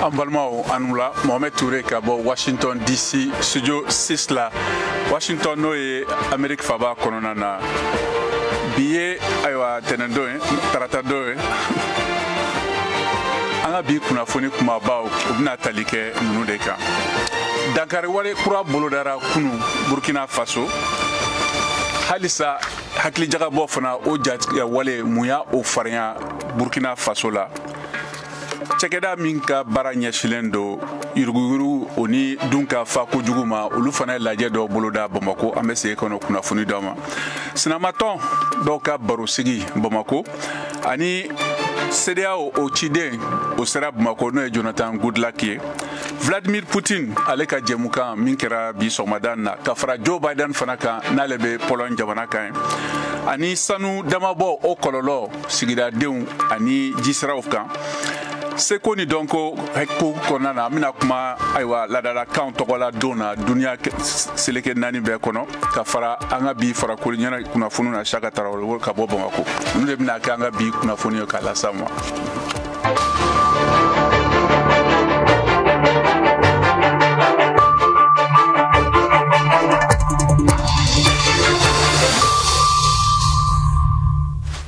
An balimaw, an wula. Mohamed Touré ka bɔ Washington DC, studio 6 la Washington, n'o ye Amérique faba kɔnɔna na. Bi ye, ayiwa, tɛnɛndon ye, tarata don ye. An ka bi kunnafoni kumabaw, u bɛna tali kɛ ninnu de kan: dankari wale kura bolodara kunu Burkina Faso, halisa hakilijagabɔ fana, o jatigɛ wale, mun y'a o farinya Burkina Faso la? Cɛkɛda min ka baara ɲɛsilen don yuruguyurugu o ni dun ka fa kojugu ma, olu fana ye lajɛ dɔ boloda Bamako. An bɛ segin kɔnɔ kunnafoni dɔ ma. Sinamatɔn dɔw ka barosigi Bamako, ani CEDEAO o ciden, o sera Bamako, n'o ye Jonathan Goodluck ye. Vladimir Putin, ale ka jɛmukan min kɛra bi sɔgɔmada na, ka fara Joe Biden fana kan, n'ale bɛ Pologne jamana kan ye, ani sanu damabɔ, o kɔlɔlɔ sigidadenw ani jisiraw kan. Seko ni dɔnko ko kɔnɔna na, an bɛna kuma, ayiwa, laadalakanw tɔgɔla don na duniya seleke naani bɛɛ kɔnɔ, ka fara an ka bi farakolo ɲɛna kunnafoniw na. Saka Tarawele ka bɔ Bamako. Ninnu de bɛna kɛ an ka bi kunnafoni ye k'a las'aw ma.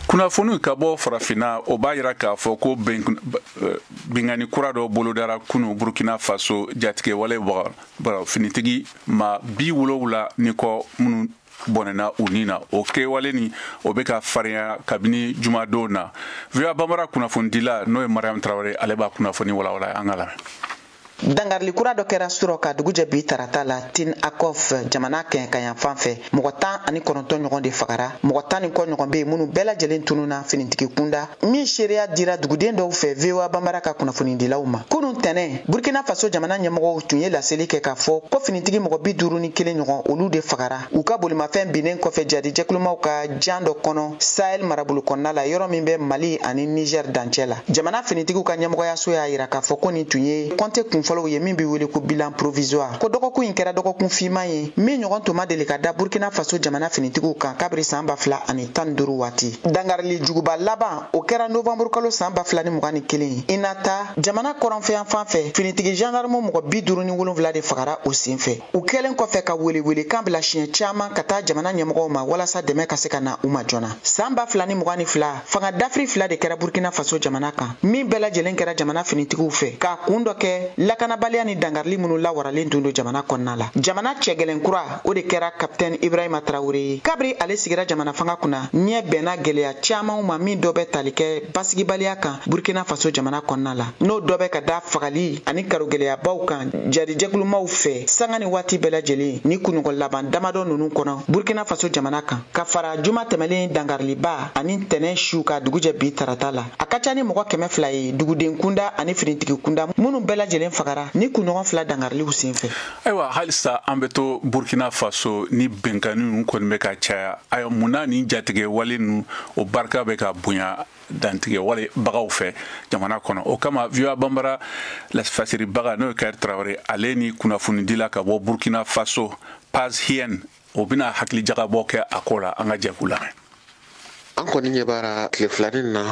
Kunnafoni ka bɔ Farafinna, o b'a yira k'a fɔ ko binkanni kura dɔ bolodara kunu Burkina Faso, jatigɛ wale finitigi ma 70 ni kɔ minnu bɔnɛna u ni na. O kɛwale ni o bɛ ka farinya kabini jumadon na. VOA Bambara kunnafonidila, n'o ye Mariam Tarawele, ale b'a kunnafoni walawala. An ka lamɛn. Dangarili kura dɔ kɛra surɔ ka dugu jɛ bi tarata la Tin Akof jamana kɛɲɛkayan fan fɛ. Mɔgɔ 19 ɲɔgɔn de fagara, mɔgɔ 10 ni kɔ ɲɔgɔn bɛ yen minnu bɛɛ lajɛlen tununna finitigi kunda, min seereya dira duguden dɔw fɛ VOA Bambara ka kunnafonidilaw ma. Kunun tɛnɛ, Burkina Faso jamana ɲɛmɔgɔw tun ye laseli kɛ k'a fɔ ko finitigi mɔgɔ 51 ɲɔgɔn, olu de fagara u ka bolimafɛn binnen kɔfɛ jadi jɛkulumaw ka jan dɔ kɔnɔ Sahel marabolo kɔnɔna la, yɔrɔ min bɛ Mali ani Niger dancɛ la. Jamana finitigiw ka ɲɛmɔgɔyaso y'a yira k'a fɔ ko nin tun ye kɔnte kunfɔlɔw ye min bɛ wele ko bilan provisoire, ko dɔgɔkun in kɛra dɔgɔkun finman ye min ɲɔgɔn tun ma deli ka da Burkina Faso jamana finitigiw kan kabiri san 2015 waati. Dangarili juguba laban, o kɛra novanburu kalo san 2021 Inata jamana kɔrɔnfɛyan fan fɛ. Finitigi gendarme mɔgɔ 57 de fagara o sen fɛ, u kɛlen kɔfɛ ka welewelekan bila siɲɛ caman ka taa jamana ɲɛmɔgɔw ma walasa dɛmɛ ka se ka na u ma joona. San 2022, fanga dafiri fila de kɛra Burkina Faso jamana kan, min bɛɛ lajɛlen kɛra jamana finitigiw fɛ, k'a kun dɔ kɛ lakanabaliya ni dangarili minnu lawaralen tun don jamana kɔnɔna la. Jamana cɛgɛlɛn kura, o de kɛra kapitɛni Ibrahima Tarawele ye. Kabiri ale sigira jamana fanga kunna, ɲɛ bɛnna gɛlɛya camanw ma, min dɔ bɛ tali kɛ basigibaliya kan Burkina Faso jamana kɔnɔna la, n'o dɔ bɛ ka da fagali ani karogɛlɛyabaw kan jarijɛkulumaw fɛ sanga ni waati bɛɛ lajɛlen ni kunɲɔgɔn laban damadɔ ninnu kɔnɔ Burkina Faso jamana kan, ka fara juma tɛmɛlen dangariliba ani tɛnɛn su ka dugujɛ bi tarata la. A ka ca ni mɔgɔ 200 ye, duguden kunda ani finitigi kunda, minnu bɛɛ lajɛlen fagara ni kunɲɔgɔn 2 dangariliw sen fɛ. Ayiwa, halisa an bɛ to Burkina Faso ni bɛnkanni ninnu kɔni bɛ ka caya. Ayiwa, mun na nin jatigɛ wale ninnu, o barika bɛ ka bonya dantigɛ wale bagaw fɛ jamana kɔnɔ? O kama, VOA Bambara fasiribaga, n'o ye Kayiri Tarawele, ale ni kunnafonidila ka bɔ Burkina Faso, Paz Hien, o bɛna hakili jagabɔ kɛ a ko la. An ka jɛ k'u lamɛn. An kɔni ɲɛ b'ara tile filanin na,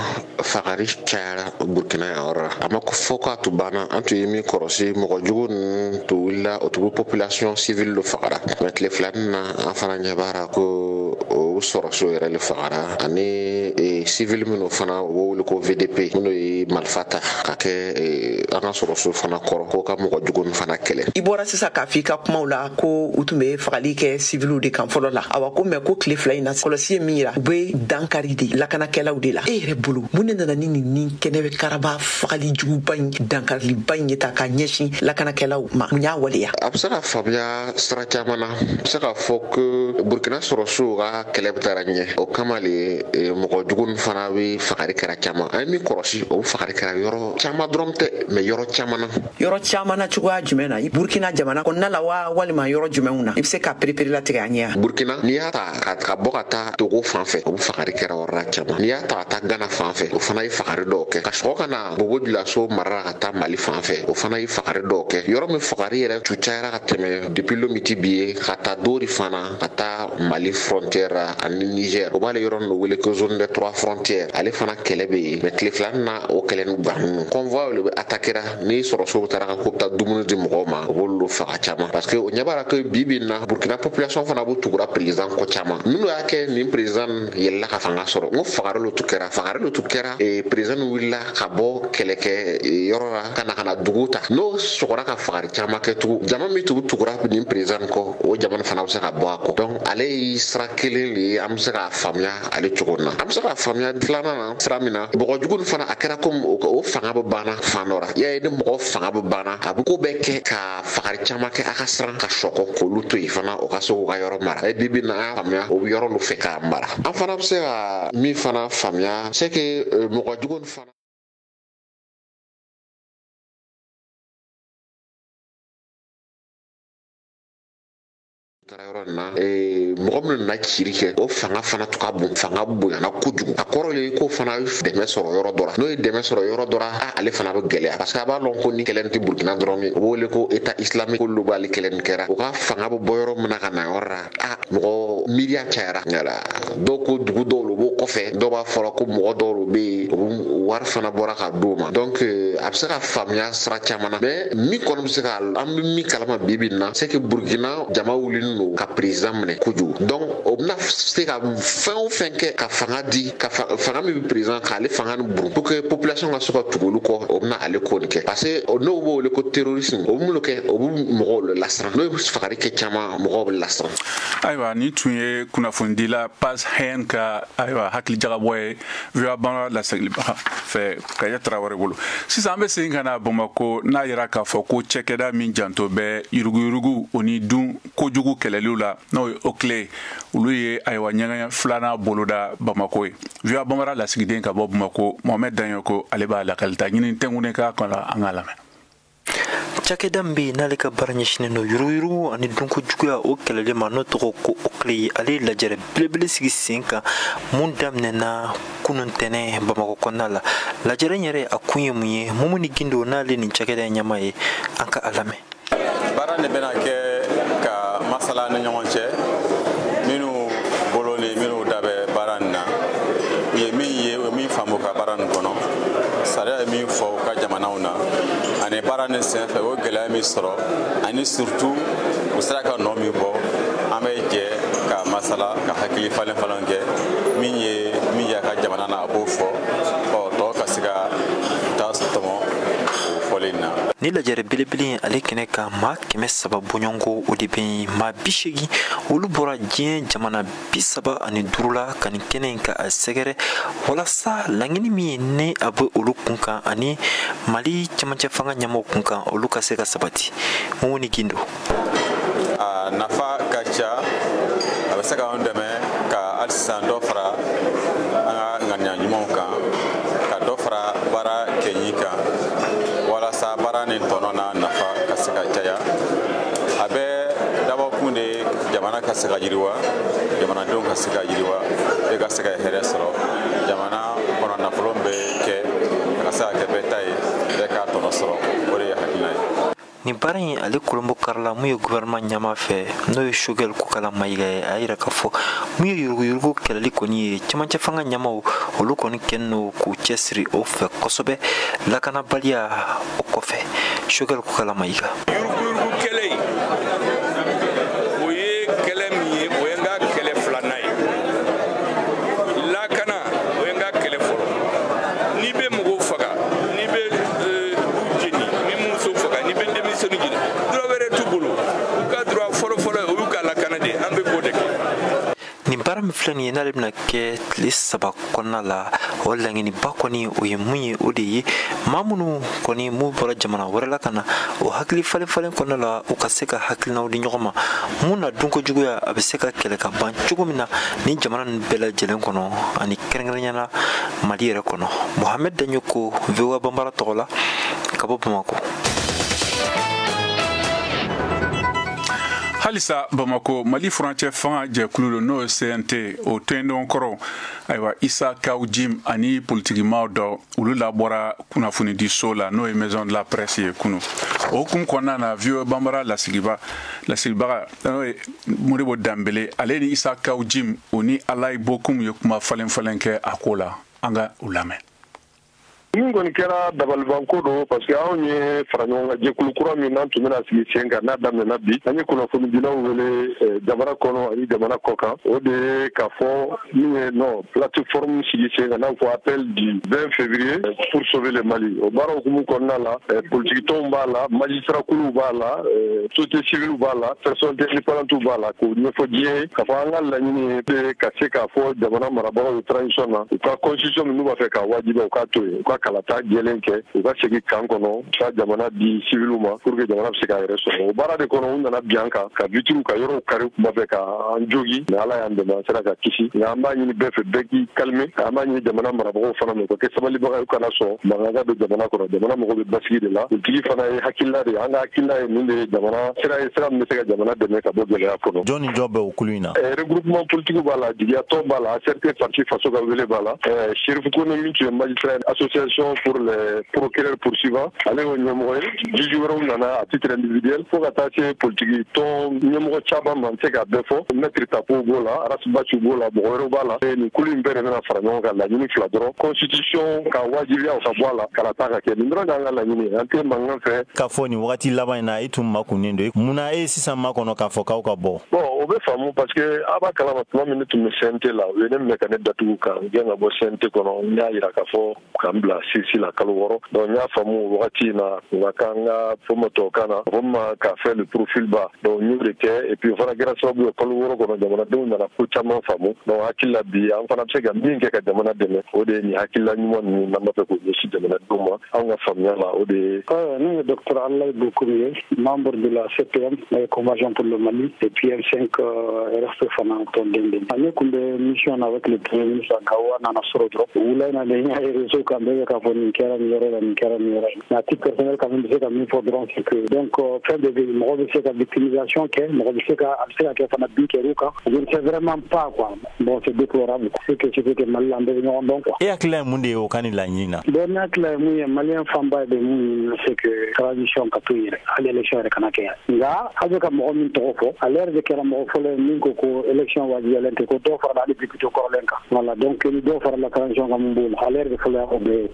fagari cayara Burkina yan yɔrɔ la. A ma fɔ k'a tun banna. An tun ye min kɔrɔsi, mɔgɔ jugu ninnu tun wulila, o tugu population civile lo fagara, mais tile filanin na, an fana ɲɛ b'ara ko o sɔrɔsiw yɛrɛ le fagara, ani civil minnu fana u b'o wele ko VDP, minnu ye marifa ta ka kɛ an ka sɔrɔsiw fana kɔrɔ k'o ka mɔgɔ jugu ninnu fana kɛlɛ. I bɔra sisan k'a fɔ i ka kumaw la ko u tun bɛ fagali kɛ civiliw de kan fɔlɔ la. Awa, ko mɛ ko tile 2 in na, kɔlɔsi ye min yira, u bɛ dankari de lakanakɛlaw de la. E yɛrɛ bolo, mun de nana ni nin ni kɛnɛ karaba fagali juguba in, dankariliba in ye ta ka ɲɛsin lakanakɛlaw ma? Mun y'a waleya? A bɛ se ka faamuya sira caman na. A bɛ se k'a fɔ ko Burkina sɔrɔsiw ka kɛlɛ bɛ taara ɲɛ, o kama le mɔgɔ jugu ninnu fana bɛ fagali kɛra caman. An ye min kɔlɔsi, o fagali kɛra yɔrɔ caman dɔrɔn tɛ, mais yɔrɔ caman na. Yɔrɔ caman na cogoya jumɛn na? Burkina jamana kɔnɔna la wa, walima yɔrɔ jumɛnw na? I bɛ se ka perepere latigɛ an ɲɛ? Burkina, n'i y'a ta ka bɔ ka taa Togo fan fɛ, o fagari kɛra yɔrɔ la caman. N'i y'a ta ka taa Gana fan fɛ, o fana ye fagari dɔw kɛ. Ka sɔgɔ ka na Bobo Dioulasso mara la ka taa Mali fan fɛ, o fana ye fagari dɔw kɛ. Yɔrɔ min fagari yɛrɛ tu cayara ka tɛmɛ depuis Lomiti bi ye ka taa Dori fana ka taa Mali frontière la. ani Niger, o b'ale yɔrɔ ninnu wele ko zone des trois frontières. Ale fana kɛlɛ bɛ yen, mais tile filanan na o kɛlɛ ni bannen. Convoi le bɛ attaquera ni sɔrɔsiw taara ka ko bɛ taa dumuni di mɔgɔw ma, o b'olu faga caman, parce que o ɲɛ b'a la ko bi bi in na Burkina population fana b'u tugura président kɔ caman. Minnu y'a kɛ nin président yɛlɛla ka fanga sɔrɔ, n ko fagari le tun kɛra, fagari le tun kɛra. Président wulila ka bɔ kɛlɛkɛ yɔrɔ la ka na dugu ta, n'o sɔgɔra ka fagari caman kɛ tugun. Jama min tugu tugura nin président kɔ, o jama fana bɛ se ka bɔ a kɔ. Donc ale ye sira kelen de ye, an bɛ se k'a faamuya ale cogo na. An bɛ se k'a faamuya filanan na sira min na, mɔgɔ jugu fana a kɛra komi o fanga bɛ banna fan dɔ la. Y'a ye, ni mɔgɔ fanga bɛ banna, a bɛ ko bɛɛ kɛ ka fagari caman kɛ, a ka siran ka sɔkɔ k'olu to yen fana, o ka se k'u ka yɔrɔ mara. Bi bi in na, an y'a faamuya o bɛ yɔrɔ dɔ fɛ k'a mara. An fana bɛ se ka min fana faamuya, c'est que mɔgɔ jugu fana taara yɔrɔ in na, mɔgɔ minnu nana ciri kɛ, o fanga fana tun ka bon, fanga bonyana kojugu. A kɔrɔ ye ko fana ye dɛmɛ sɔrɔ yɔrɔ dɔ la, n'o ye dɛmɛ sɔrɔ yɔrɔ dɔ la, ale fana bɛ gɛlɛya, parce que a b'a dɔn ko ni kɛlɛ tɛ Burkina dɔrɔn ye, o b'o wele ko État islamique, k'olu b'ale kɛlɛ nin kɛra, o ka fanga bɛ bɔ yɔrɔ min na ka na yɔrɔ la, mɔgɔ miiriya cayara. Dɔw ko dugu dɔw lo b'o kɔfɛ, dɔw b'a fɔra ko mɔgɔ dɔw lo bɛ yen, o wari fana bɔra ka d'o ma. Donc a bɛ se ka faamuya sira caman na, mais min kɔni bɛ se ka an bɛ min kalama bi bi in na, c'est que Burkina jama wulilen don ka président minɛ kojugu. Donc o bɛna se ka fɛn o fɛn kɛ ka fanga di, ka fanga min bɛ président k'ale fanga ni burun pour que population ka se ka tugu olu kɔ, o bɛna ale ko nin kɛ, parce que n'o b'o wele ko terrorisme, o bɛ mun kɛ, o bɛ mɔgɔw lasiran, n'o ye fagali kɛ caman, mɔgɔw bɛ lasiran. Ayiwa, nin tun ye kunnafonidila Paz Hen ka ayiwa hakilijagabɔ ye VOA Bambara laselibaga fɛ Kaya Tarawele bolo. Sisan an bɛ segin ka na Bamakɔ, n'a yira k'a fɔ ko cɛkɛda min janto bɛ yuruguyurugu o ni dun kojugu kɛlɛliw la, n'o ye OCLEI, olu ye ayiwa ɲɛgɛn filanan boloda Bamakɔ ye. VOA Bambara lasigiden ka bɔ Bamakɔ, Mohamed Danyoko, ale b'a lakalita ɲini tɛnkun k'a kɔnɔ, an k'a lamɛn. Cakɛda min bɛ yen n'ale ka baara ɲɛsinnen don yuruguyurugu ani dunko juguya o kɛlɛli ma, n'o tɔgɔ ko OCLEI, ale ye lajɛrɛ belebele sigi sen kan mun daminɛna kunun tɛnɛ Bamakɔ kɔnɔna la. Lajɛrɛ in yɛrɛ a kun ye mun ye? Mumuni Gindo n'ale nin cakɛda in ɲɛmaa ye, an ka a lamɛn. Baara de bɛna kɛ ka masala ni ɲɔgɔn cɛ, minnu bolo ni minnu da bɛ baara nin na, u ye min ye, u ye min faamu ka baara nin kɔnɔ, sariya ye min fɔ u ka jamanaw na, ani baara nin senfɛ o gɛlɛya min sɔrɔ, ani surtout u sera ka nɔ min bɔ. An bɛ jɛ ka masala ka hakili falen falen kɛ, min ye min y'a ka jamana na, a b'o fɔ, ɔ tɔ ka se ka taa tɔmɔ o fɔlen na. Ni lajɛrɛ belebele in ale kɛnɛ kan, maa 300 bɔɲɔgɔnko o de bɛ yen, maa 80 olu bɔra diɲɛ jamana 35 la ka nin kɛnɛ in ka a sɛgɛrɛ, walasa laɲini min ye ni a bɛ olu kun kan ani Mali cɛmancɛ fanga ɲɛmɔgɔw kun kan, olu ka se ka sabati. Mumuni Gindo. A nafa ka ca, a bɛ se k'an dɛmɛ ka hali sisan dɔ fara an ka ŋaniya ɲumanw kan, ka dɔ fara baara kɛɲi kan, walasa baara ni tɔnɔ n'a nafa ka se ka caya. A bɛ dabɔkun de ye jamana ka se ka yiriwa, jamanadenw ka se ka yiriwa, e ka se ka hɛrɛ sɔrɔ, jamana kɔnɔ nafolo bɛ kɛ a ka se ka kɛ bɛɛ ta ye, bɛɛ k'a tɔnɔ sɔrɔ, o de ye hakilina ye. Nin baara in ale kolonbo karila mun ye gouvernement ɲɛmaa fɛ, n'o ye Choguel Kokalla Maïga ye. A y'a yira k'a fɔ mun ye yuruguyurugu kɛlɛli kɔni ye, cɛmancɛ fanga ɲɛmaaw olu kɔni kɛlen don k'u cɛsiri o fɛ kosɛbɛ lakanabaliya o kɔfɛ. Choguel Kokalla Maïga. Yuruguyurugu kɛlɛ in, o ye kɛlɛ min ye, o ye n ka kɛlɛ filanan ye. Lakana, o ye n ka kɛlɛ fɔlɔ. N'i bɛ mɔgɔw faga, n'i bɛ du jeni, ni muso faga, n'i bɛ denmisɛnnin jeni, droit wɛrɛ t'u bolo. U ka droit fɔlɔ-fɔlɔ o y'u ka lakana de ye, an bɛ k'o de kɛ. Nin baara min filɛ nin ye, n'ale bɛna kɛ tile 3 kɔnɔna la, o laɲiniba kɔni o ye mun ye, o de ye maa minnu kɔni m'u bɔra jamana wɛrɛ la ka na, o hakili falen falen kɔnɔna la, u ka se ka hakilinaw di ɲɔgɔn ma mun na dunko juguya a bɛ se ka kɛlɛ ka ban cogo min na ni jamana ninnu bɛɛ lajɛlen kɔnɔ, ani kɛrɛnkɛrɛnnenya la Mali yɛrɛ kɔnɔ. Mohamed Danyoko, VOA Bambara tɔgɔ la ka bɔ Bamakɔ. Halisa Bamako, Mali furancɛ fanga jɛkulu don, n'o ye CNT, o tɔndɔn kɔrɔ ayiwa Issa Kaou Djim ani politikimaw dɔ, olu labɔra kunnafonidiso la, n'o ye Maison de la Presse ye kunu. O hukumu kɔnɔna na, VOA Banbara lasigibaga n'o ye Modibo Danbele, ale ni Isa Kaw Jim, o ni Alayi Bokum ye kuma falen falen kɛ a ko la. An ka u lamɛn. Min kɔni kɛra dabalibanko don, parce que anw ye fara ɲɔgɔn kan jɛkulu kura min n'an tun bɛna sigi sen kan, n'a daminɛna bi, an ye kunnafonidilaw wele jamana kɔnɔ ani jamana kɔ kan. O de ye k'a fɔ min ye non plateforme sigi sen kan, n'a fɔ appel du 20 février pour sauver le Mali. O baara hukumu kɔnɔna la, politique tɔnw b'a la, magistrat kuluw b'a la, société civile b'a la, personnalité indépendante b'a la, k'o ɲɛfɔ diɲɛ ye k'a fɔ an ka laɲini ye ka se k'a fɔ jamana marabagaw ye transition na, u ka constitution min n'u b'a fɛ k'a wajibiya, u k'a to yen, u ka kalata jɛlen kɛ, u ka segin kan kɔnɔ, ka jamana di civiliw ma pour que jamana bɛ se k'a yɛrɛ sɔrɔ. O baara de kɔnɔ, u nana bin an kan ka vitiriw ka yɔrɔw kari, u tun b'a fɛ ka an jogi, mais Ala y'an dɛmɛ, an sera ka kisi. Nka an b'a ɲini bɛɛ fɛ, bɛɛ k'i calmer. An b'a ɲini jamana marabagaw fana ma, u ka kɛ sabalibaga ye, u kana sɔn mankan ka don jamana kɔnɔ. Jamana mago bɛ basigi de la. Politiki fana ye hakilila de ye. An ka hakilila ye nin de ye, jamana sira ye, sira min bɛ se ka jamana dɛmɛ ka bɔ gɛlɛya kɔnɔ. Jɔn ni jɔn bɛ o kulu in na? Regroupement politique b'a la, jigiyatɔ b'a la, ACRT parti Faso ka wele b'a la, Chérif Kone min tun ye magistrat, association pour les procureurs poursuivants, ale y'o ɲɛmɔgɔ ye. Juge wɛrɛw nana à titre individuel, fo ka taa se politiki tɔn ɲɛmɔgɔ caman ma, n tɛ se k'a bɛɛ fɔ. Maître Tapo b'o la, Ras Bath b'o la, mɔgɔ wɛrɛw b'a la. Nin kulu in bɛɛ de bɛna fara ɲɔgɔn kan. Laɲini fila dɔrɔn: constitution ka wajibiya, o ka bɔ a la, kalata ka kɛ. Nin dɔrɔn de y'an ka laɲini ye, an tɛ mankan fɛ. K'a fɔ nin wagati laban in na, e tun makunnen don, munna e ye sisan makɔnɔ k'a fɔ k'aw ka bɔ? Bon, o bɛ faamu, parce que a b'a kalama, tuma min ne tun bɛ CNT la, u ye ne minɛ ka ne datugu, ka n gɛn ka bɔ CNT kɔnɔ. N y'a yira k'a fɔ ka n bila sursis la kalo 6. Donc n y'a faamu o wagati in na, u ka kan ka fɔ ma tubabukan na, fɔ ma ka faire le profil bas. Donc n y'o de kɛ, et puis o fana kɛra sababu ye, kalo 6 kɔnɔ, jamanadenw nana ko caman faamu. Donc hakili la bi, an fana bɛ se ka min kɛ ka jamana dɛmɛ, o de ye nin hakilila ɲuman ninnu n'an b'a fɛ k'o ɲɛsin jamanadenw ma. Anw ka faamuya la, o de ye. Ne ye docteur Alaye Bokoum ye, membre de la CPM, Convention pour le Mali, et puis M5 RFP fana tɔnden de. Ne tun bɛ mission na avec le premier ministre à Gao, a nana sɔrɔ dɔrɔn wula in na de, n y'a ye réseau kan, bɛɛ bɛ k'a fɔ nin kɛra nin yɔrɔ la, nin kɛra nin yɔrɔ la. Mais à titre personnel quand même, bɛ se ka min fɔ dɔrɔn, c'est que donc fɛn bɛɛ bɛ yen, mɔgɔ bɛ se ka victimisation kɛ, mɔgɔ bɛ se ka, a bɛ se ka kɛ fana bin kɛr'u kan, je ne sais vraiment pas quoi. Bon, c'est déplorable, c'est que c'est que Mali la, an bɛɛ bɛ ɲɔgɔn dɔn quoi. E hakilila ye mun de ye o ka nin laɲini na? Bon, ne hakilila ye mun ye, maliyɛn fanba bɛ mun ɲini, c'est que transition ka to yen yɛrɛ, hali élection yɛrɛ kana kɛ yan. Nka aw bɛ ka mɔgɔ min tɔgɔ fɔ, ale yɛrɛ de kɛra mɔgɔ fɔlɔ ye min ko ko élection wajibiyalen tɛ, ko dɔw farala hali député kɔrɔlen kan. Voilà, donc ni dɔw farala transition kan, mun b'o la? Ale yɛrɛ de fɔlɔ y'a bɛɛ ye.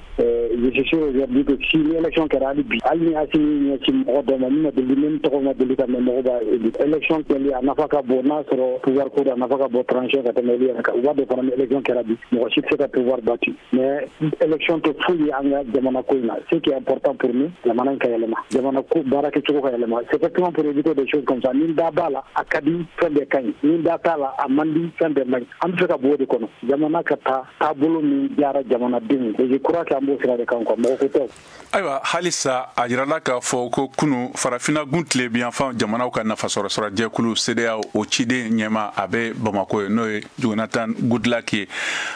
Je suis sûr aujourd'hui que si ni élection kɛra hali bi, hali ni Assimi ɲɛsin mɔgɔ dɔ ma min ma deli, min tɔgɔ ma deli ka mɛn, mɔgɔ b'a élu. Élection kɛli, a nafa ka bon, n'a sɔrɔ pouvoir ko don, a nafa ka bon transition ka tɛmɛ olu yɛrɛ kan. U b'a dɔn fana ni élection kɛra bi, mɔgɔ si tɛ se ka pouvoir battu. Mais élection tɛ foyi ye an ka jamana ko in na. Ce qui est important pour nous, jamana in ka yɛlɛma, jamana ko baara kɛcogo ka yɛlɛma. C'est effectivement pour éviter des choses comme ça. Ni da b'a la, a ka di, fɛn bɛɛ ka ɲi. Ni da t'a la, a man di, fɛn bɛɛ man ɲi. An bɛ fɛ ka bɔ o de kɔnɔ, jamana ka taa taabolo min diyara jamanadenw ye. Je crois que an b'o sira de kan quoi, mɔgɔ ko tɛ. Ayiwa, halisa a yirala k'a fɔ ko kunu, Farafinna gun tilebiyanfan jamanaw ka nafasɔrɔsira jɛkulu CEDEAO, o ciden ɲɛma, a bɛ Bamako ye, n'o ye Jonathan Goodluck ye.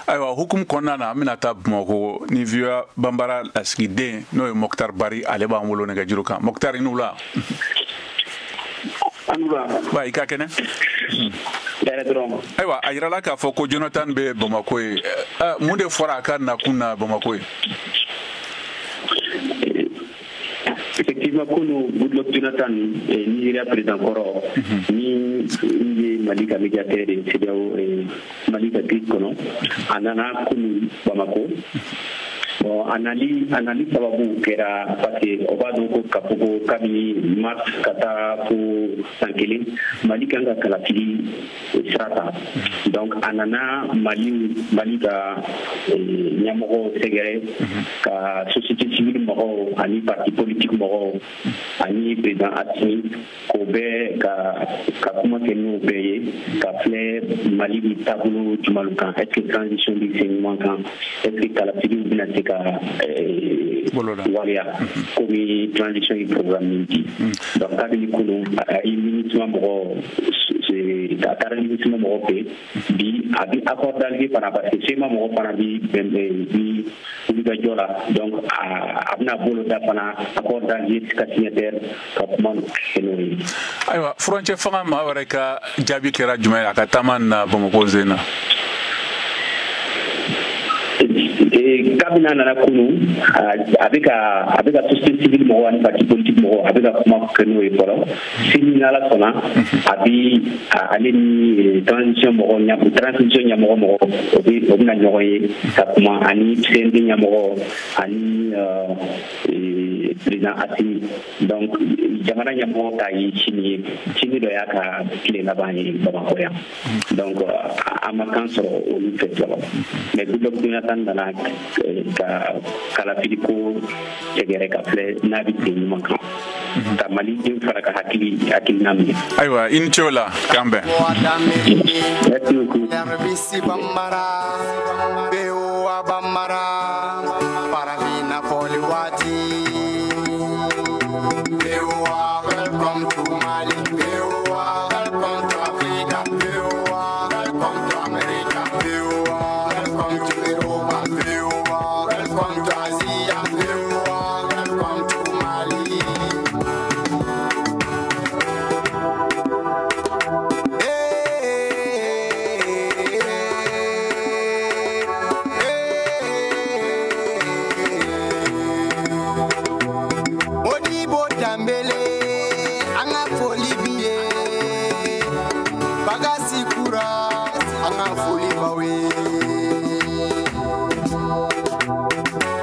Ayiwa, hukumu kɔnɔna na, an bɛna taa Bamako ni VOA Banbara lasigiden, n'o ye Mokhtar Bari, ale b'an bolo nɛgɛjuru kan. Mokhtar, i ni wula. Wa, i ka kɛnɛ? Ayiwa, a yirala k'a fɔ ko Jonathan bɛ Bamako ye. Mun de fɔra a ka nakun na Bamako ye? Effectivement, kunu, Goodluck Jonathan, Nigeria président kɔrɔ min ye Mali ka médiateur ye CEDEAO Mali ka GRIC kɔnɔ, a nana kunu Bamako. Bon, a nali sababu kɛra parce que o b'a dɔn ko k'a fɔ ko kabini mars ka taa fo san kelen, Mali kan ka kalafili sira ta. Donc a nana Mali ka ɲɛmɔgɔw sɛgɛrɛ, ka société civile mɔgɔw ani parti politique mɔgɔw ani président Assimi, k'o bɛɛ ka kuma kɛ n'o bɛɛ ye, ka filɛ Mali bi taabolo jumɛn kan, est ce que transition bi se ɲuman kan, est ce que kalafiliw bɛna se ka waleya komi transition ye programme min di. Donc kabini kunu, a ye MINUSMA mɔgɔ, a taara MINUSMA mɔgɔ fɛ bi, a bi accord d'Alger fana, parce que CMA mɔgɔ fana bi wulikajɔ la. Donc a bɛna bolo da fana accord d'Alger ka signataire ka kuma kɛ n'o ye. Ayiwa, furancɛ fanga maa wɛrɛ ka jaabi kɛra jumɛn ye a ka taama na Bamakɔ sen na? Kabini a nana kunu, a bɛ ka société civile mɔgɔw ani parti politique mɔgɔw, a bɛ ka kuma kɛ n'o ye fɔlɔ. Sini ni Ala sɔnna, a bi ale ni transition mɔgɔw, transition ɲɛmɔgɔ mɔgɔw, o bɛna ɲɔgɔn ye ka kuma, ani CNT ɲɛmɔgɔ ani président Assimi. Donc jamana ɲɛmɔgɔ ta ye sini ye, sini dɔ y'a ka tile laban ye Bamakɔ yan. Donc an ma kan sɔrɔ olu fɛ fɔlɔ, mais Goodluck Jonathan nana ka kalafili ko sɛgɛrɛ ka filɛ n'a bɛ sen ɲuman kan ka Maliden fara ka hakilina minɛ. Ayiwa, i ni ce o la, k'an bɛn. Merci beaucoup. RBC Bambara, BOA Bambara, Farafina fɔli waati. BOA, welcome to Mali. BOA, welcome to Africa. BOA, welcome to America. BOA, welcome to Europa. BOA, welcome to Asia. BOA, welcome to Mali. Modibo Dambele, an ka foli b'i ye. Bagasi Kura, an ka foli b'aw ye.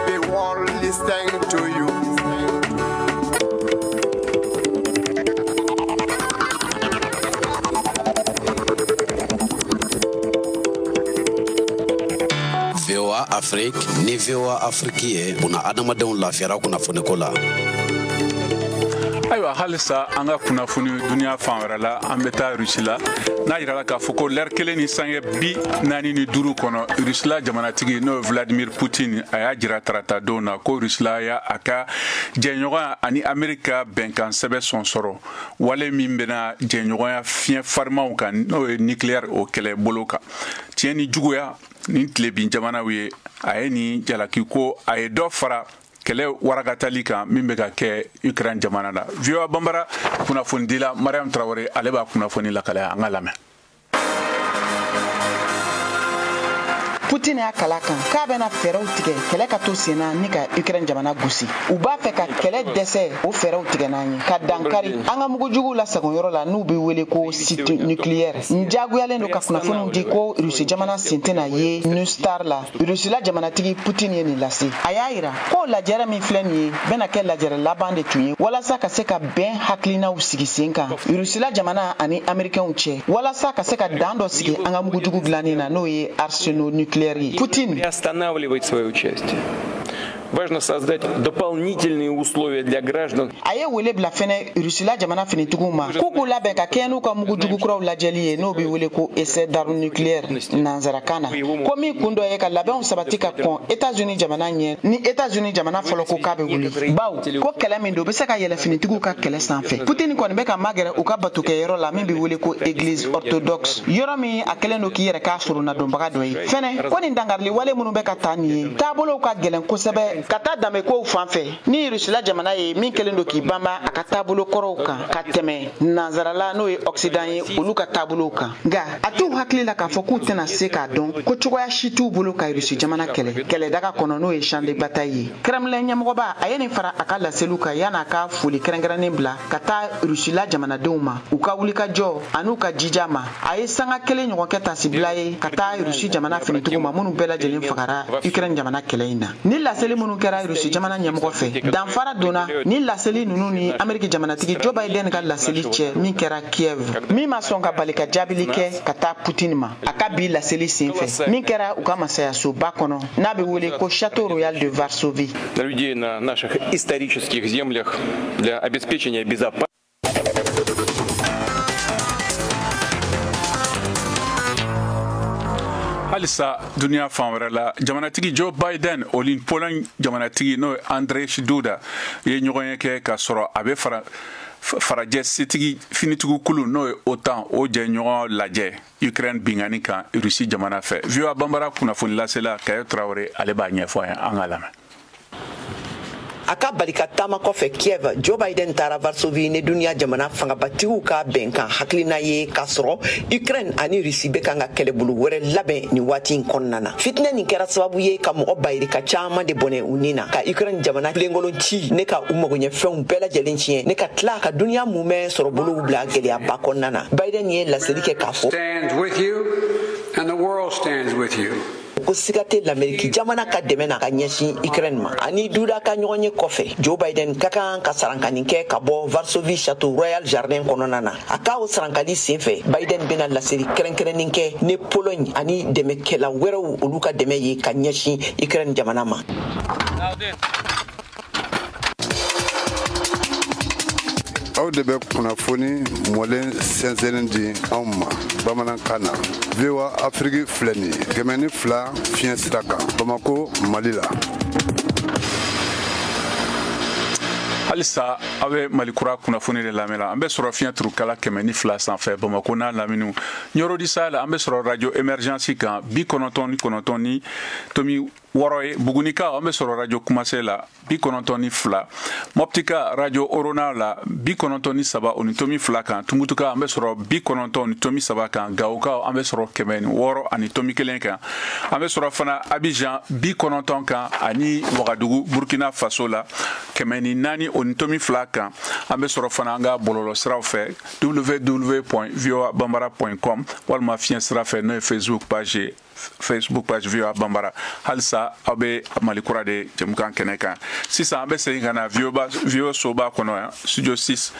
The world listen to you. VOA Afrique ni VOA Afrique ye buna adamadenw lafiyara kunnafoniko la. Ayiwa, halisa an ka kunnafoni duniya fan wɛrɛ la, an bɛ taa Rusi la, n'a yirala k'a fɔ ko lɛri 1 ni sange 45 kɔnɔ, Rusila jamanatigi n'o ye Vladimir Putin, a y'a jira tarata don na ko Rusila y'a a ka jɛɲɔgɔnya ani Amerika bɛnkan sɛbɛn sɔn sɔrɔ, wale min bɛna jɛɲɔgɔnya fiɲɛ farimanw kan, n'o ye nucléaire, o kɛlɛ bolo kan tiɲɛ ni juguya ni tilebin jamanaw ye. A ye nin jalaki ko a ye dɔ fara kɛlɛ warakatali kan min bɛ ka kɛ Ukraine jamana la. VOA Bambara kunnafonidila Mariam Traoré, ale b'a kunnafoni lakalaya, an ka lamɛn. Putin y'a kala kan k'a bɛna fɛɛrɛw tigɛ kɛlɛ ka to sen na ni ka Ukraine jamana gosi. U b'a fɛ ka kɛlɛ dɛsɛ, o fɛɛrɛw tigɛ n'an ye ka dankari an ka mugujuguw lasagon yɔrɔ la, n'u bɛ wele ko site nucléaire. N jagoyalen don ka kunnafoniw di ko Rusi jamana sen tɛna ye New Star la. Rusila jamanatigi Putin ye nin lase. A y'a yira ko lajɛrɛ min filɛ nin ye bɛna kɛ lajɛrɛ laban de tun ye walasa ka se ka bɛn hakilinaw sigi sen kan Rusila jamana ani Américainw cɛ, walasa ka se ka dan dɔ sigi an ka mugujugu dilanni na, n'o ye arsenaux nucléaire ye. Putin приостанавливать свое участие. Важно создать дополнительные условия для граждан. A ye wele bila fɛnɛ Rusila jamana finitigiw ma k'u k'u labɛn ka kɛɲɛ n'u ka mugujugu kuraw lajɛli ye, n'o bɛ wele ko essai d'armes nucléaire nanzarakan na, ko min kun dɔ ye ka labɛnw sabati ka kɔn États-Unis jamana ɲɛ, ni États-Unis jamana fɔlɔ ko k'a bɛ wuli, bawo ko kɛlɛ min don, u bɛ se ka yɛlɛ finitigiw ka kɛlɛ sanfɛ. Putin kɔni bɛ ka magɛrɛ u ka batokɛyɔrɔ la min bɛ wele ko église orthodoxe, yɔrɔ min a kɛlen don k'i yɛrɛ k'a soronadonbaga dɔ ye fɛnɛ. Ko nin dankarili wale minnu bɛ ka taa nin ye, taabolow ka gɛlɛn kosɛbɛ ka taa danbekow fan fɛ ni Rusila jamana ye min kɛlen don k'i banba a ka taabolo kɔrɔw kan ka tɛmɛ nanzarala, n'o ye Occident ye, olu ka taabolow kan. Nka a t'u hakili la k'a fɔ k'u tɛna se k'a dɔn ko cogoya si t'u bolo ka Rusi jamana kɛlɛ kɛlɛdaga kɔnɔ, n'o ye champ de bataille ye. Kremlin ɲɛmɔgɔba, a ye nin fara a ka laseliw kan yan'a ka foli kɛrɛnkɛrɛnnen bila ka taa Rusila jamanadenw ma u ka wulikajɔ an'u ka jija ma. A ye sanga 1 ɲɔgɔn kɛ tasibila ye ka taa Rusi jamana finitigiw ma minnu bɛɛ lajɛlen fagara Ukraine jamana kɛlɛ in na. Ni laseli minnu kɛra Rusi jamana ɲɛmɔgɔ fɛ, danfara donna ni laseli ninnu ni Ameriki jamanatigi Joe Biden ka laseli cɛ min kɛra Kiev, min ma sɔn ka bali ka jaabili kɛ ka taa Putin ma a ka bi laseli senfɛ min kɛra u ka masayasoba kɔnɔ, n'a bɛ wele ko Château Royal de Varsovie. Людей на наших исторических землях для обеспечения безопасности. Halisa duniya fan wɛrɛ la, jamanatigi Joe Biden o ni Pologne jamanatigi, n'o ye Andrzej Duda ye, ɲɔgɔn ye kɛ ka sɔrɔ a bɛ fara farajɛ setigi finitigiw kulu, n'o ye OTAN, o jɛɲɔgɔn lajɛ Ukraine bingani kan Rusi jamana fɛ. VOA Bambara kunnafoni lasela Kayo Traoré, ale b'a ɲɛfɔ an ye, an ka lamɛn. A ka bali ka taama kɔfɛ Kiev, Joe Biden taara Varsovie ni duniya jamana fangabatigiw ka bɛnkan hakilina ye, k'a sɔrɔ Ukraine ani Russie bɛ kan ka kɛlɛbolo wɛrɛ labɛn nin waati in kɔnɔna na. Fitinɛ nin kɛra sababu ye ka mɔgɔ bayirika caman de bɔnɛ u ni na, ka Ukraine jamana filenkolon ci ne ka u magoɲɛfɛnw bɛɛ lajɛlen tiɲɛ, ne ka tila ka duniya mumɛ sɔrɔ bolow bila gɛlɛyaba kɔnɔna na. Biden ye laseli kɛ k'a fɔ ko siga tɛ l'Amérique jamana ka dɛmɛ na ka ɲɛsin Ukraine ma. Ani duda ka ɲɔgɔn ye kɔfɛ, Joe Biden ka kan ka sarankani kɛ ka bɔ Varsovie Château Royal Jardin kɔnɔna na. A ka o sarankali senfɛ, Biden bɛna laseli kɛrɛnkɛrɛnnen kɛ ni Pologne ani dɛmɛkɛla wɛrɛw olu ka dɛmɛ ye ka ɲɛsin Ukraine jamana ma. Aw de bɛ kunnafoni mɔlen sɛnsɛnnen di anw ma bamanankan na. VOA Afrique filɛ nin ye 102 fiɲɛ sira kan Bamako, Mali la. Halisa aw bɛ Mali kura kunnafoni de lamɛn la. An bɛ sɔrɔ fiɲɛ turukala 102 sanfɛ Bamako n'a laminiw. Ɲɔrɔ di Sahel, an bɛ sɔrɔ radio Emergence kan 99 ni tomi 6 ye. Bugunikaw, an bɛ sɔrɔ radio Kumase la 92. Moptika radio Orona la 93 o ni tomi 2 kan. Tumutuka an bɛ sɔrɔ 90 ni tomi 3 kan. Gawokaw, an bɛ sɔrɔ 106 ani tomi 1 kan. An bɛ sɔrɔ fana Abidjan 90 kan ani Wagadugu Burkina Faso la 104 o ni tomi 2 kan. An bɛ sɔrɔ fana an ka bɔlɔlɔ siraw fɛ www.voabambara.com walima fiɲɛ sira fɛ, n'o ye Facebook page ye, Facebook page VOA Bambara. Halisa aw bɛ Mali kura de jɛmukan kɛnɛ kan. Sisan an bɛ segin ka na VOA soba kɔnɔ yan, studio 6.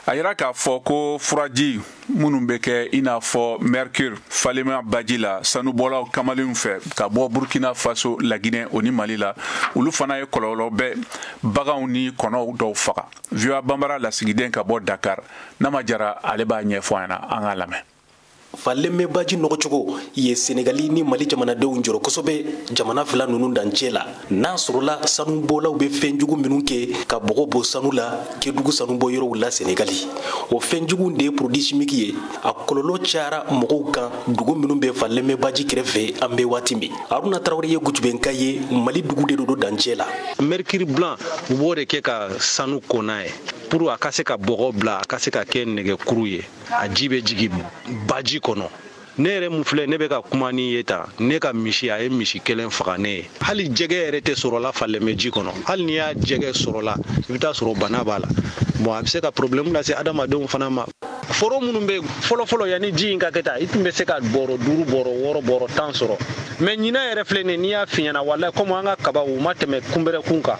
A yira k'a fɔ ko furaji minnu bɛ kɛ i n'a fɔ mercure falenma baji la sanubɔlaw kamalenw fɛ ka bɔ Burkina Faso, Laginɛ o ni Mali la, olu fana ye kɔlɔlɔ bɛ baganw ni kɔnɔw dɔw faga. VOA Bambara lasigiden ka bɔ Dakar, Nama Jara, ale b'a ɲɛfɔ an ɲɛna. An k'a lamɛn. Falenmɛ baji nɔgɔcogo ye Senegali ni Mali jamanadenw jɔrɔ kosɛbɛ jamana fila ninnu dancɛ la, n'a sɔrɔla sanubɔlaw bɛ fɛnjugu minnu kɛ ka bɔgɔ bɔ sanu la Kedugu sanubɔ yɔrɔw la Senegali. O fɛnjugu de ye produit chimique ye. A kɔlɔlɔ cayara mɔgɔw kan dugu minnu bɛ Falenmɛ baji kɛrɛfɛ. An bɛ waati min, Aruna Tarawele ye Gutubɛnka ye, Mali dugu de don dancɛ la. Mercure blanc, u b'o de kɛ ka sanu ko n'a ye pour a ka se ka bɔgɔ bila, a ka se ka kɛ nɛgɛkuru ye. A ji bɛ jigin baji kɔnɔ. Ne yɛrɛ mun filɛ, ne bɛ ka kuma ni ye tan, ne ka misi, a ye misi kelen faga ne ye. Hali jɛgɛ yɛrɛ tɛ sɔrɔla Falenmɛ ji kɔnɔ. Hali n'i y'a jɛgɛ sɔrɔla, i bɛ taa sɔrɔ bana b'a la. Bon, a bɛ se ka problème lase adamadenw fana ma. Foro minnu bɛ fɔlɔ-fɔlɔ, yanni ji in ka kɛ tan, i tun bɛ se ka bɔrɔ 5, bɔrɔ 6, bɔrɔ 10 sɔrɔ. Mais ɲinan yɛrɛ filɛ nin ye, n'i y'a f'i ɲɛna, walayi, komi an ka kabaw u ma tɛmɛ kunbɛrɛkun kan,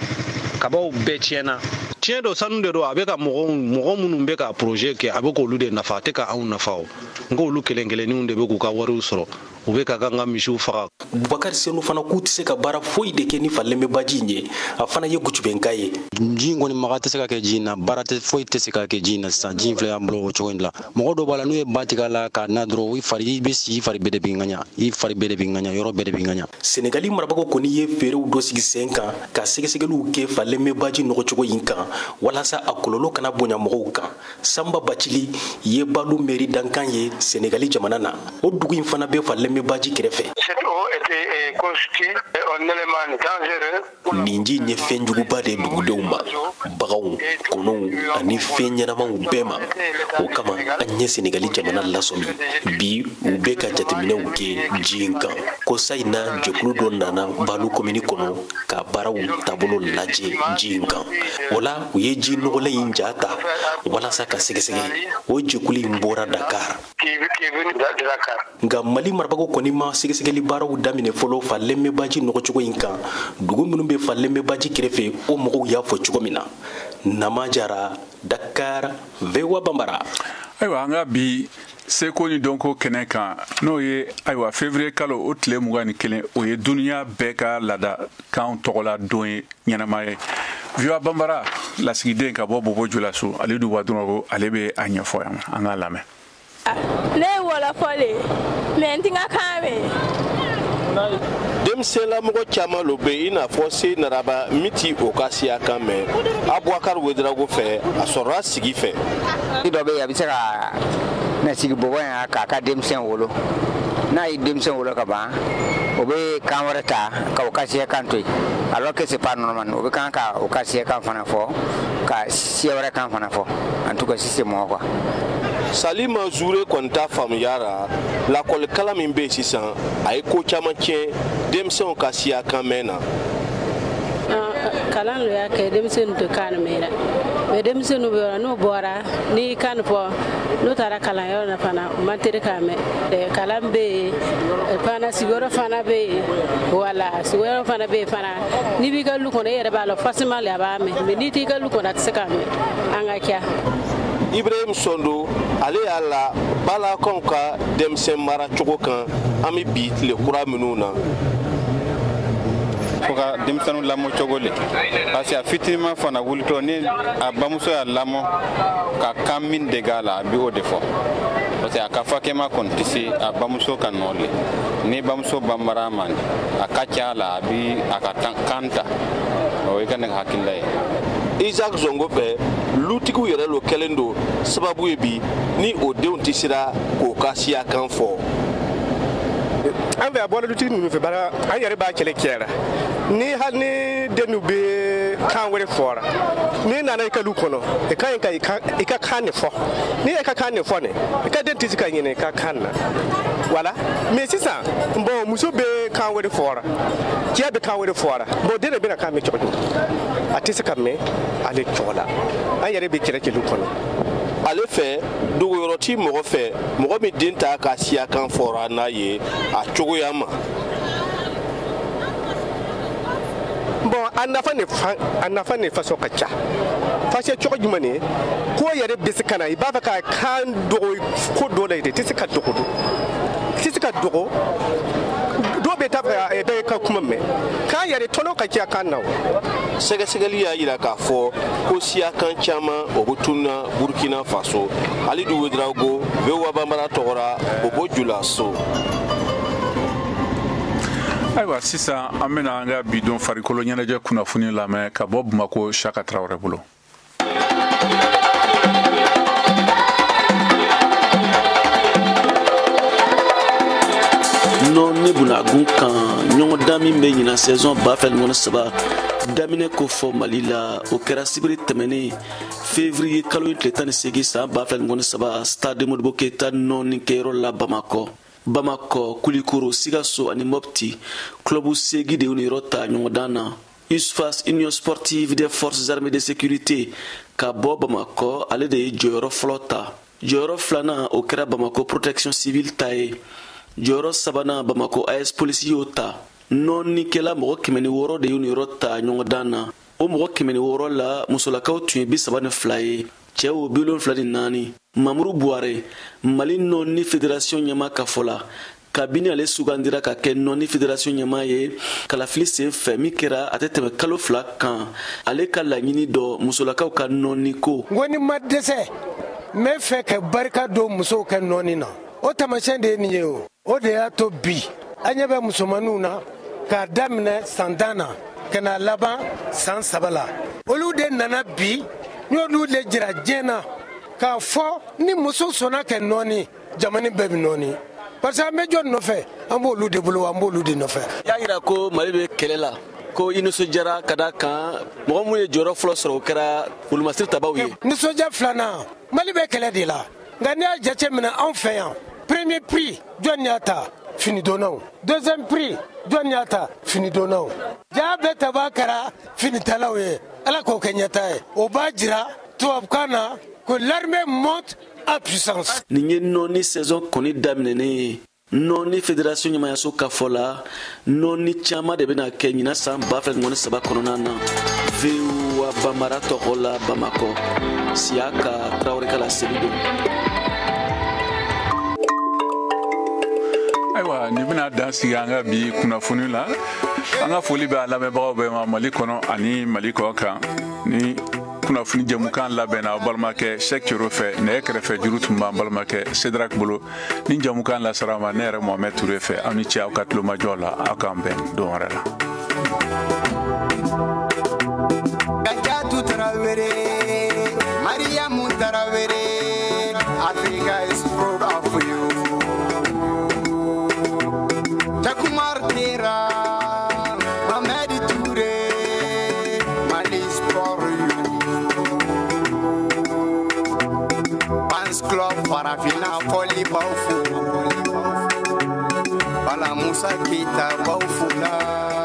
kabaw bɛɛ tiɲɛna. Tiɲɛ don, sanu de don. A bɛ ka mɔgɔ mɔgɔ minnu bɛ ka projet kɛ, a bɛ k'olu de nafa, a tɛ ka anw nafa. O n ko olu kelen kelenninw de bɛ k'u ka wariw sɔrɔ, u bɛ ka kan ka misiw faga. Bubakari Senu fana k'u tɛ se ka baara foyi de kɛ ni Falenmɛ baji in ye. A fana ye Gutubɛnka ye. Ji in kɔni, maga tɛ se ka kɛ ji in na, baara tɛ foyi tɛ se ka kɛ ji in na. Sisan ji in filɛ an bolo o cogo in la. Mɔgɔ dɔw b'a la, n'u ye ba tigɛ a la k'a na dɔrɔn, i fari i bɛ sigi, i fari bɛɛ de bɛ ŋaɲa, i fari bɛɛ de bɛ ŋaɲa, yɔrɔ bɛɛ de bɛ ŋaɲa. Senegali marabagaw kɔni ye feerew dɔ sigi sen kan ka sɛgɛsɛgɛliw kɛ Falenmɛ baji nɔgɔcogo in kan walasa a kɔlɔlɔ kana bonya mɔgɔw kan. Sanba Bacili ye Balu mairie dankan ye Senegali jamana na. O dugu in fana bɛ Falenmɛ baji kɛrɛfɛ. Nin ji in ye fɛn juguba de dugudenw ma, baganw, kɔnɔw ani fɛn ɲɛnamaw bɛɛ ma. O kama an ye Senegali jamana lasɔmi bi, u bɛ ka jateminɛw kɛ ji in kan. Ko sa in na, jɛkulu dɔ nana Balu komini kɔnɔ ka baaraw taabolo lajɛ ji in kan. O la, u ye ji nɔgɔlen in ja ta walasa ka sɛgɛsɛgɛ. O jɛkulu in bɔra Dakar. Nka Mali marabagaw kɔni ma sɛgɛsɛgɛli baaraw daminɛ fɔlɔ Falenmɛ baji nɔgɔcogo in kan dugu minnu bɛ Falenmɛ baji kɛrɛfɛ, o mɔgɔw y'a fɔ cogo min na. Nama Jara, Dakar, VOA Bambara. Ayiwa, an ka bi seko ni dɔnko kɛnɛ kan, n'o ye, ayiwa, février kalo o tile 21, o ye duniya bɛɛ ka laada kan tɔgɔla don ye, ɲɛnama ye. VOA Bambara lasigiden ka bɔ Bobo Julaso, ale Duba Dɔrɔgo, ale bɛ a ɲɛfɔ yan. An k'a lamɛn. Ne ye wɔlɔfɔ le, mais n ti n ka kan mɛn. Denmisɛnlamɔgɔ caman lo bɛ i n'a fɔ se naraba min ti o ka siya kan mɛn. Abubakar Wedarago fɛ, a sɔrɔla sigi fɛ. Dɔ bɛ yen, a bɛ se ka na sigi bɔbɔ yan k'a ka denmisɛn wolo. N'a ye denmisɛn wolo ka ban, o bɛ kan wɛrɛ ta ka o ka siya kan to yen, alors que c'est pas normal. O bɛ kan ka o ka siya kan fana fɔ, ka siya wɛrɛ kan fana fɔ. En tout cas, si c'est moi quoi. Salima Zure kɔni t'a faamuya la, lakɔlikala min bɛ yen sisan, a ye ko caman tiɲɛ denmisɛnw ka siya kan mɛn na. Kalan lo y'a kɛ denmisɛnninw tɛ kan mɛn dɛ, mais denmisɛnninw bɛ yɔrɔ n'u bɔra n'i kan fɔ, n'u taara kalanyɔrɔ la fana, u man teli k'a mɛn. Kalan bɛ yen fana, sigiyɔrɔ fana bɛ yen, wala sigiyɔrɔ fana bɛ yen fana. N'i b'i ka lu kɔnɔ, e yɛrɛ b'a lɔn facilement le a b'a mɛn, mais n'i t'i ka lu kɔnɔ, a tɛ se k'a mɛn. An ka ca. Ibrahim Sondo, ale y'a la balakaw ka denmisɛn mara cogo kan an bɛ bi tile kura minnu na. Fo ka denmisɛnninw lamɔ cogo le, parce que a fitinin fana wulitɔ, ni a bamuso y'a lamɔ ka kan min dege a la, a bɛ o de fɔ, parce que a ka fakɛma kɔni tɛ se a bamuso ka nɔ le. Ni bamuso banbara a ma, a ka ca a la, a bi a ka kan ta. O ye ka ne ka hakilila ye. Isaac Zongo fɛ, lutigiw yɛrɛ lo kɛlen don sababu ye bi ni o denw tɛ sera k'o ka siya kan fɔ. An fɛ, a bɔra lutigi ninnu fɛ, bara an yɛrɛ b'a kɛlɛ kɛra ni hali ni den bɛ kan wɛrɛ fɔra, n'i nana i ka lu kɔnɔ, i ka ɲi ka i ka kan de fɔ. N'i y'i ka kan de fɔ, ne i ka den tɛ se ka ɲinɛ i ka kan na, wala. Mais sisan bon, muso bɛ kan wɛrɛ fɔra, cɛ bɛ kan wɛrɛ fɔra, bon, den de bɛna kan mɛn cogo jumɛn? A tɛ se ka mɛn ale cogo la. An yɛrɛ bɛ kɛlɛ kɛ lu kɔnɔ. Ale fɛ, dogoyɔrɔ ti mɔgɔ fɛ, mɔgɔ min den t'a ka siya kan fɔra n'a ye a cogoya ma. Bon, a nafa ne faso ka ca, parce que cogo jumɛn ne ko yɛrɛ bɛ se ka na, i b'a fɛ ka kan dogo ko dɔ la, i tɛ se ka dogo, i tɛ se ka dogo. Dɔw bɛ taa fɛ bɛɛ ka kuma mɛn k'an yɛrɛ tɔnɔ ka ca kan na o. Sɛgɛsɛgɛli y'a yira k'a fɔ ko siyakan caman o bɛ tununa Burkina Faso. Alidu Wedrago, VOA Banbara tɔgɔra Bobo Julaso. Ayiwa, sisan an bɛna an ka bidon farikolo ɲɛnajɛ kunnafoni lamɛn ka bɔ Bamako, Saka Tarawele bolo. Nɔ ne bunagun kan ɲɔgɔndan min bɛ ɲinan saison 2023 daminɛ ko fɔ Mali la, o kɛra sibiri tɛmɛnen, février kalo tile 18 san 2023, stade Modibo Keyita nɔɔni kɛyɔrɔ la Bamakɔ. Bamakɔ, Kulikoro, Sikaso ani Mopti, club 8 de y'u niyɔrɔ ta ɲɔgɔndan na. USFAS, Union sportive des forces armées de sécurité, ka bɔ Bamakɔ, ale de ye jɔyɔrɔ fɔlɔ ta. Jɔyɔrɔ filanan, o kɛra Bamako Protection civile ta ye. Jɔyɔrɔ sabanan, Bamako AS Polisi y'o ta. Nɔɔnikɛla mɔgɔ 106 de y'u niyɔrɔ ta ɲɔgɔndan na. O mɔgɔ 106 la, musolakaw tun ye 32 ye, cɛw 74. Mamuru Buware, Mali nɔɔni fédération ɲɛma ka fɔ la, kabini ale sugandira ka kɛ nɔɔni fédération ɲɛma ye kalafili sen fɛ min kɛra a tɛ tɛmɛ kalo 2 kan, ale ka laɲini dɔ musolakaw ka nɔɔni ko. N ko ni ma dɛsɛ, n bɛ fɛ ka barika don musow ka nɔɔni na. O taamasiyɛn de ye nin ye. O de y'a to bi an ɲɛ bɛ musomaninw na k'a daminɛ san 10 na ka na laban san 3 la. Olu de nana bi, n y'olu de jira diɲɛ na k'a fɔ ni muso sɔnna kɛ nɔɔni, jamana bɛɛ bɛ nɔɔni, parce que an bɛ jɔn nɔfɛ? An b'olu de bolo, an b'olu de nɔfɛ. I y'a yira ko Mali bɛ kɛlɛ la, ko i nisɔndiyara ka da kan mɔgɔ minnu ye jɔyɔrɔ fɔlɔ sɔrɔ, o kɛra wolomasiri tabaw ye. Nisɔndiya filanan, Mali bɛ kɛlɛ de la, nka n'i y'a jateminɛ anw fɛ yan, premier prix, jɔn y'a ta? Finidonnaw. Deuxième prix, jɔn y'a ta? Finidonnaw. Ja bɛɛ taba kɛra finitalaw ye. Ala k'o kɛ ɲɛta ye. O b'a jira tubabukan na ko l'armée monte en puissance. Nin ye nɔɔni saison kɔni daminɛnen ye. Nɔɔni fédération ɲɛmayaso ka fɔ la, nɔɔni caman de bɛna kɛ ɲinan san 2023 kɔnɔna na. VOA Banbara tɔgɔ la Bamakɔ, Siyaka Tarawele ka laseli don. Ayiwa, nin bɛna dan sigi an ka bi kunnafoni la. An ka foli bɛ a lamɛnbagaw bɛɛ ma Mali kɔnɔ ani Mali kɔ kan. Ni kunnafoni jɛmukan labɛnna aw balimakɛ Sɛk Cero fɛ, nɛgɛ kɛrɛfɛ juru tun b'an balimakɛ Sedrak bolo. Ni jɛmukan lasara ma ne yɛrɛ Mohamɛd Ture fɛ. Aw ni ce aw ka tulomajɔ la. Aw k'an bɛn don wɛrɛ la. Kajatu Traoré, Mariamu Traoré, Africa is proud of you. Farafinna fɔli b'aw fo, Bala Musa Keyita b'aw fo la.